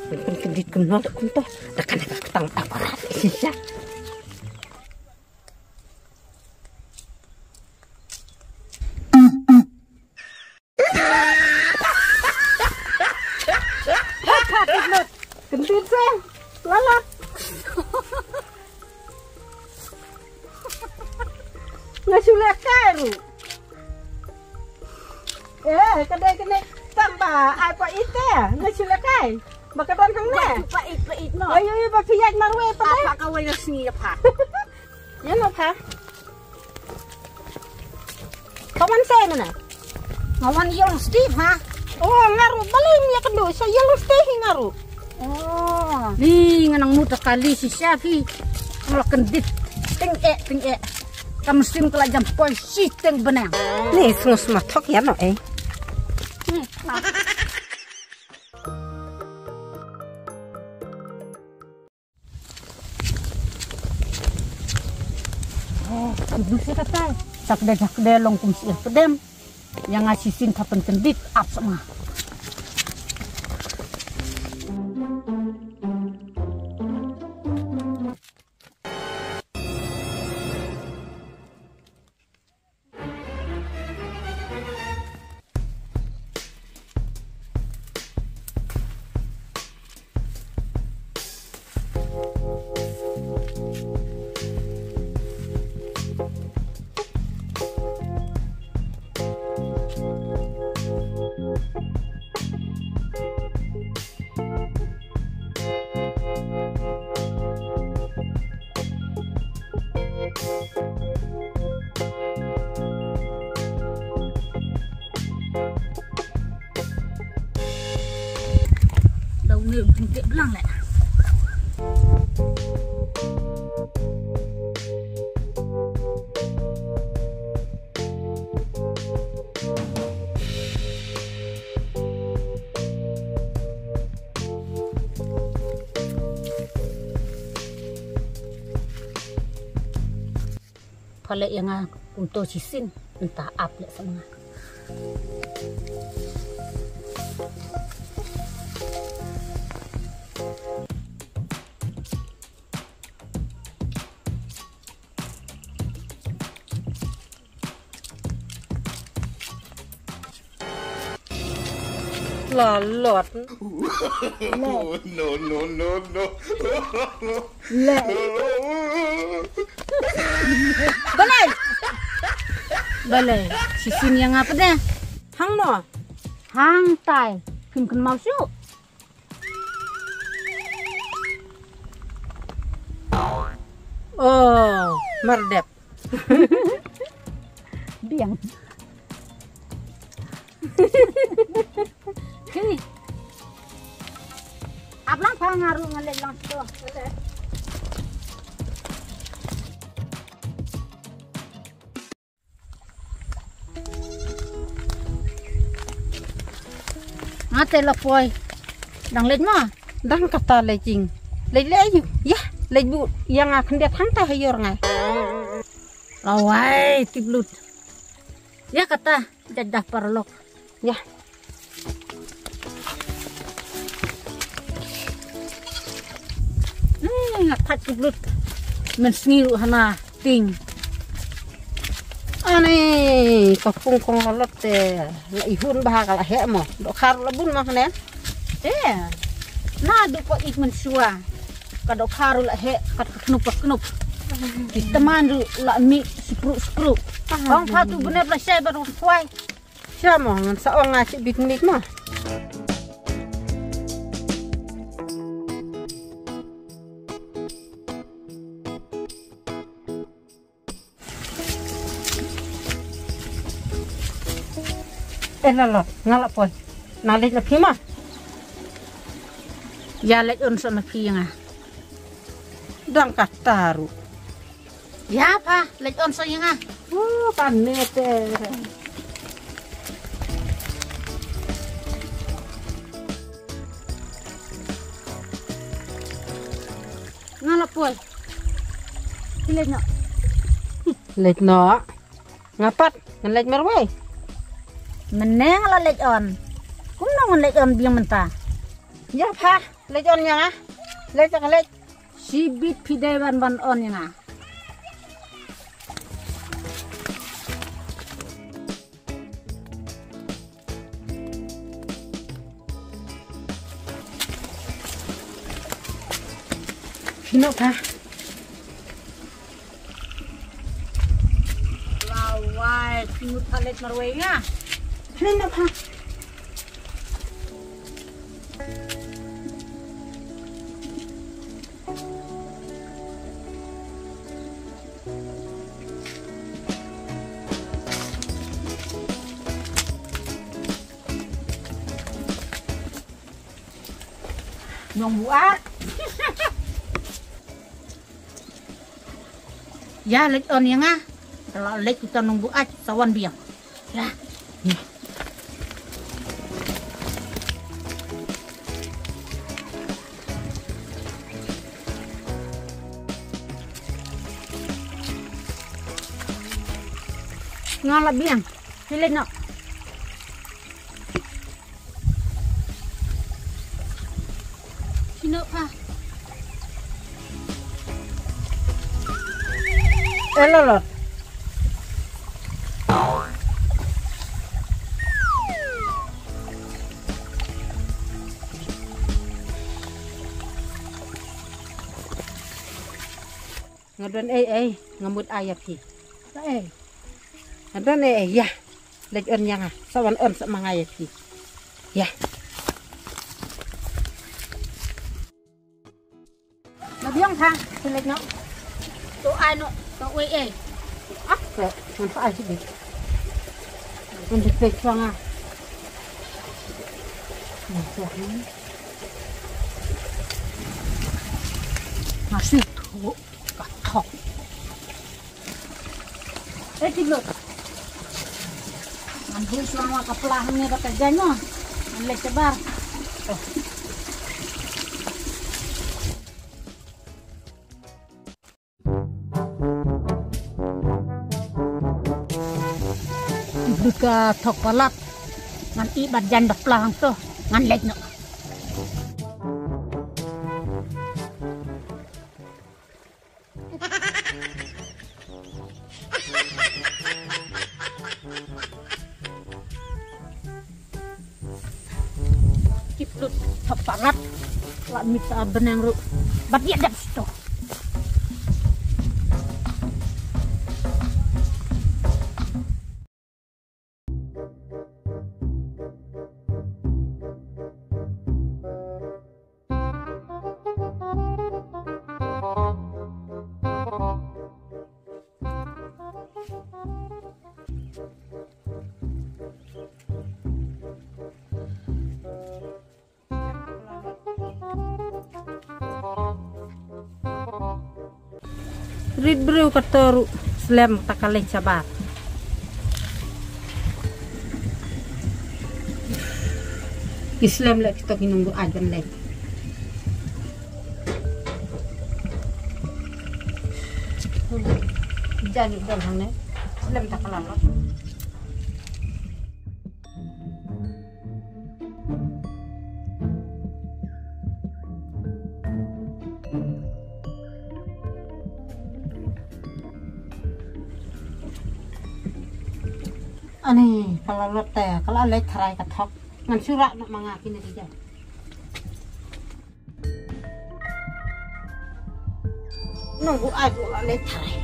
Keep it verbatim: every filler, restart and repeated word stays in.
Pynkyndit kumno kumto. Da kan da ka ktang aparat shisha. Kyndit se. Lalat. Nga shu lehkai ruh. Eh, ka dei kane tam ba ai pait te. Nga shu lehkai. Ba ka don hangne. Pait, pait, pait, no. Ayo, ayo, ba phi ïaid marwei pat. Apa ka wei na sngi apa. Ïa no pha. Ka wan te mana? Nga wan ïa long Steve ha. Oh, nga ruh balei ïa ka du sa ïa long Steve nga ruh. Oh. Ni nga nang mut kali shisha phi. Nga la kyndit. Ting eh, ting eh. Ka mynsiem ka la jam poi shi teng benang. Ni sngew sma thok ïa no eh. Hmm. Eh, kudus ïa katai. Sak de sak de long kum sir pedem. Ïa nga shisien ka pynkyndit ap sa ma. Dau ngi jingkit belang leh. Pha leh ïa nga kumto shisien, mynta ap leh sa ma nga. La lot. No, no, no, no. Le. Balei? Balei? Shisien ïa nga pat de. Hangno? Hangtai. Phim kynmaw shuh. Oh, mar dep. Biang. Kini. Ap lang pha nga ruh nga leit lang shuh. Nga te la poi. Dang leit ma? Dang kata leit jing. Leit leit ïa. Ïa, leit bu ïa nga khyndiat hangta ha ïor nga. Lawai, tip lut. Ïa kata, jajah paralok. Ïa. Hmm, nga thait ki blut. Mynsngi ruh hana ting. Ani, ka pung kong la lot te la ihun bha ka la heh mo. Dohkha ruh la bun ma kane. Te. Naduh ko it mynshuwa. Ka dohkha ruh la heh, kat ka knup ka knup. Ki tymmen ruh la mih spruh spruh. Ong pha tu bnep la shai bad u khwai. Sha mo ngan sa ong nga shi bit miet mo. Eh, la la, nga la poi. Na leit na phi ma. Ïa leit un sa na phi nga. Dang kata ruh. Ïa pha, leit on sa ïa nga. Oh, kane te. Nga la poi. Phi leit noh. Leit noh. Nga pat. Ngan leit marwei. Mynne nga la leit on. Kumno ngan leit on biang mynta? Ïa pha, leit on ïa nga. Leit ka leit. Shibit phi dei ban ban on ïa nga. Phi noh pha. Lawai, phi mut pha leit marwei nga. Phi noh pha. Nong buat. Ïa leit on ïa nga. Te la leit kita nong buat sa wan biang. Ïa. Nga la biang. Phi leit noh. Phi noh pha. Eh, Lalot. Nga don ei ei, nga mut ai ïa phi. Ka ei. Nga don ei ei, ïa. Leit on ïa nga, sa wan on sa ma nga ïa phi. Ïa. Nga biang pha, phi leit noh. To ai noh, to wei ei. Ah, ka, ngan pha ai hi bit. Ngan pha ai hi bit. Ngan pha ai hi bit. Ngan pha ai hi bit. Ngan pha ai hi bit. Ngan pha ai hi bit. Ka thok. Eh, Tiplut. Ngan bui shuwa ka pla hangne bad ka jaiñ mo. Ngan leit shabar. Oh. Tiplut ka thok palat. Ngan ïeh bad jaiñ bad pla hangto. Ngan leit noh. Tiplut, thok palat. La mih sa bneng ruh. Bad ïa dep sito. Rit briew kato ruh slem ta ka leit shabar. Ki slem leh kito ki nongbuaid ban leit. Jan don hangne. Slem ta ka la lot. Ani, ka la lot te, ka la leit tharai ka thok. Ngan shu rah noh ma nga kine ki jaiñ. Nongbuaid u la leit tharai.